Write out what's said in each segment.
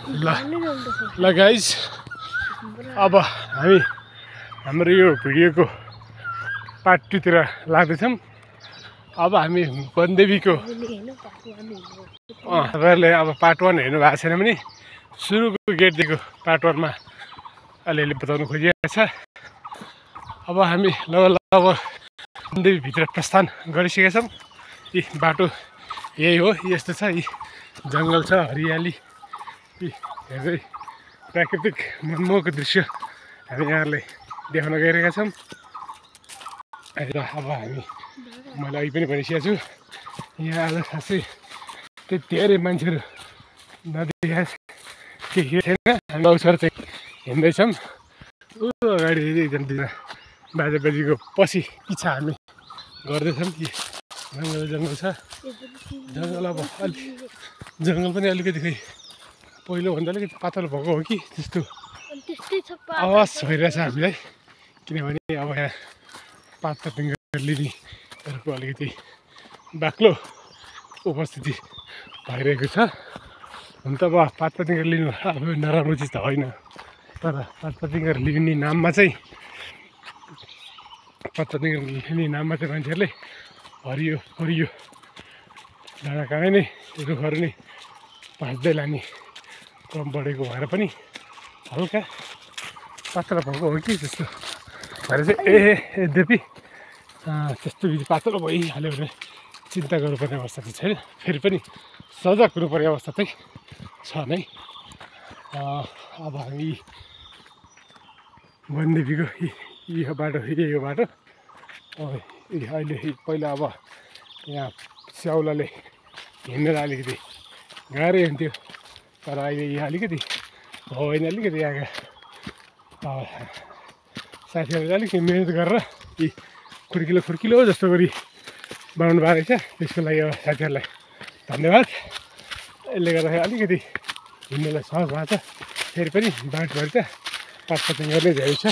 ल गाइज अब हामी हाम्रो यो भिडियोको पार्ट 2 तिर लाग्दैछौँ। अब हामी वनदेवीको तपाईँहरूले अब पार्ट 1 हेर्नु भएको छैन भने सुरुको गेटदेखि पार्ट 1 मा अलिअलि बताउनु खोजिएको छ। अब हामी लगभग वनदेवी भित्र प्रस्थान गरिसकेका छौँ। यी बाटो यही हो, यस्तो छ, यी जङ्गल छ, हरियाली, यी हेर्दै प्राकृतिक मनमोहक दृश्य हामी यहाँहरूलाई देखाउन गइरहेका छौँ। र अब हामी मैले अघि पनि भनिसकेको छु, यहाँ आज खासै त्यति धेरै मान्छेहरू नदेखिया केही छैन। हामी अवसर चाहिँ हिँड्दैछौँ। अगाडि एकजना बाजेबाजीको पछि पिछा हामी गर्दैछौँ। यी जङ्गल छ, जङ्गल अब जङ्गल पनि अलिकति खै पहिलोभन्दा अलिकति पातलो भएको हो कि त्यस्तो आवाज भइरहेछ हामीलाई, किनभने अब यहाँ पातला फिङ्गर लिनेहरूको अलिकति बाक्लो उपस्थिति भइरहेको छ। हुन त अब पातला फिङ्गर लिनु अब नराम्रो चिज त होइन, तर पातला फिङ्गर लिने नाममा चाहिँ मान्छेहरूले हरियो हरियो डाँडा काँडै नै रुखहरू नै भाँच्दै लाने क्रम बढेको भएर पनि हल्का पातला भएको हो कि जस्तो भएर चाहिँ यद्यपि त्यस्तो विधि पातलो भइहाल्यो भने चिन्ता गर्नुपर्ने अवस्था चाहिँ छैन। फेरि पनि सजग हुनुपर्ने अवस्था चाहिँ छ नै। अब हामी वनदेवीको यो बाटो यो बाटो अहिले पहिला अब यहाँ स्याउलाले हिँडेर अलिकति गाह्रै हुन्थ्यो, तर अहिले यहाँ अलिकति होइन, अलिकति यहाँका साथीहरूले अलिकति मिहिनेत गरेर यी खुर्किलो जस्तो गरी बनाउनु भएको रहेछ। त्यसको लागि अब साथीहरूलाई धन्यवाद। यसले गर्दाखेरि अलिकति हिँड्नलाई सहज भएको छ। फेरि पनि बाटोभरि त पातपाती गर्ने धेरै छ,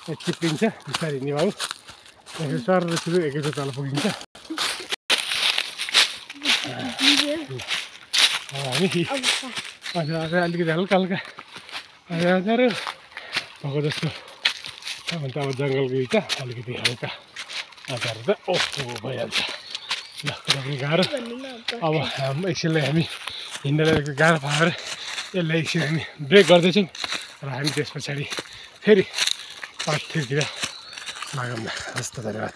चिप्लिन्छ, बिस्तारै हिँड्ने बाबु सर सुरु एकैचोटि तल पुगिन्छ। हामी आज अलिकति हल्का हजारहरू भएको जस्तो छ भने त अब जङ्गलको त अलिकति हल्का हजारहरू त ओहो भइहाल्छ। ल पनि गाह्रो, अब एकछिनलाई हामी हिँड्नलाई गाह्रो पाएर यसलाई एकछिन हामी ब्रेक गर्दैछौँ र हामी त्यस पछाडि फेरि पार्ट 3 तिर लागौँ न। हस् त, धन्यवाद।